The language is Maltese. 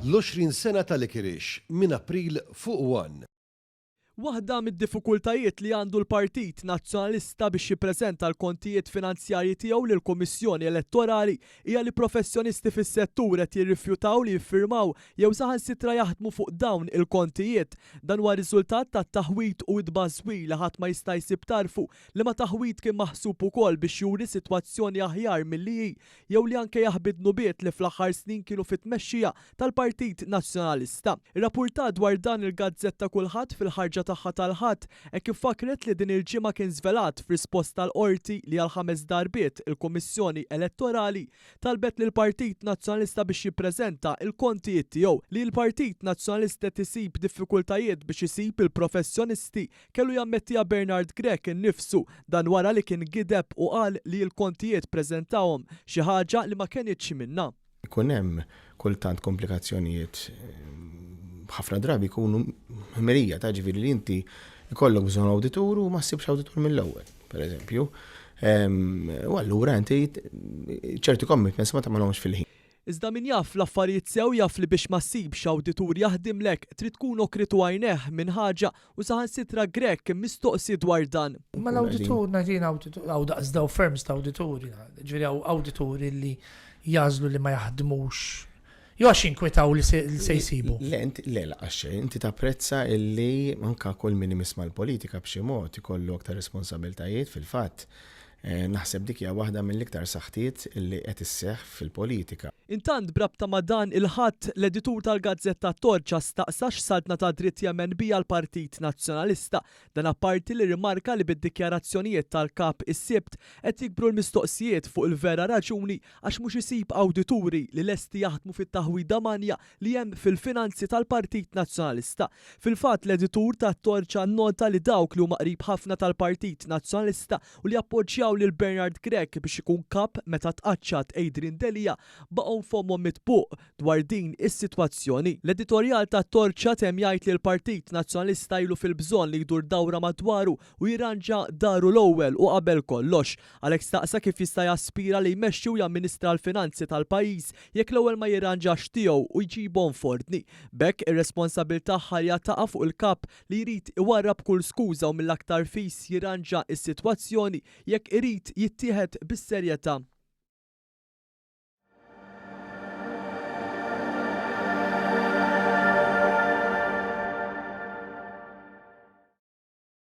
L-20 sena ta' Licorice minn April fuq one. Waħda mid-diffikultajiet li għandu l-Partit Nazzjonalista biex jippreżenta l-kontijiet finanzjarji tiegħu lill-Kummissjoni Elettorali hija li professjonisti fis-settur qed jirrifjutaw li jiffirmaw jew saħansitra jaħdmu fuq dawn il-kontijiet. Dan huwa riżultat tat-taħwid u t-tbażwir li ħadd ma jista' jsib tarfu, liema taħwid kien maħsub ukoll biex juri sitwazzjoni aħjar milli hi jew li anke jaħbi dnubiet li fl-aħħar snin kienu fit-tmexxija tal-Partit Nazzjonalista. Irrappurtat dwar dan il-gazzetta Kullħadd fil-ħarġa tagħha tal-Ħadd, hekk kif fakkret li din il-ġimgħa kien żvelat f'risposta għall-Qorti li għal ħames darbiet il-Kummissjoni Elettorali talbet lill-Partit Nazzjonalista biex jippreżenta l-kontijiet tiegħu. Li l-Partit Nazzjonalista qed isib diffikultajiet biex isib il-professjonisti Kellu jammettiha Bernard Grech innifsu, dan wara li kien gideb u qal li l-kontijiet preżentahom, xi ħaġa li ma kenitx minnha. Ikun hemm kultant komplikazzjonijiet ħafna drabi jkunu ħmerija ta' ġifieri li inti jkollok bżonn awditur u ma ssibx awditur mill-ewwel, pereżempju. U allura inti ċerti commitments ma tagħmilhomx fil-ħin. Iżda min jaf l-affarijiet sew jaf li biex ma ssibx awditur jaħdimlek trid tkun okritu għajnejh minn ħaġa u saħansitra Grech kien mistoqsi dwar dan. Imma l-awditur ngħid jien awditur hawn daqs daw firms ta' awdituri, ġifieri hawn awdituri li jagħżlu li ma jaħdmux jew għax jinkwetaw li se jsibu. Le, inti le lanqas xejn, inti tapprezza illi anke kull min imiss mal-politika b'xi mod ikollu aktar responsabiltajiet fil-fatt. Naħseb dik hija waħda mill-iktar saħtiet li qed isseħħ fil-politika. Intant b'rabta ma' dan, il-Ħadd, l-editur tal-gazzetta Torċa staqsa x'saltna ta' dritt jemmen biha l-Partit Nazzjonalista. Dan apparti li rrimarka li bid-dikjarazzjonijiet tal-Kap is-Sibt qed jikbru l-mistoqsijiet fuq il-vera raġuni għax mhux isib awdituri li lesti jaħdmu fit-taħwida manja li hemm fil-finanzi tal-Partit Nazzjonalista. Fil-fatt, l-editur tat-Torċa nnota li dawk li huma qrib ħafna tal-Partit Nazzjonalista u li appoġġjaw lil Bernard Grech biex ikun Kap meta tqaċċat Adrian Delia baqgħu fommhom mitbuq dwar din is-sitwazzjoni. L-editorjal tat-Torċa temm jgħid li l-Partit Nazzjonalista ilu fil-bżonn li jdur dawra madwaru u jirranġa daru l-ewwel u qabel kollox. Għalhekk staqsa kif jista' jaspira li jmexxi u jamministra l-finanzi tal-pajjiż jekk l-ewwel ma jirranġax tiegħu u jġibhom f'ordni. B'hekk ir-responsabilità ħajja taqa' fuq il-Kap li jrid iwarrab kull skuża u mill-aktar fis jirranġa s-sitwazzjoni jekk irid jittieħed bis-serjetà.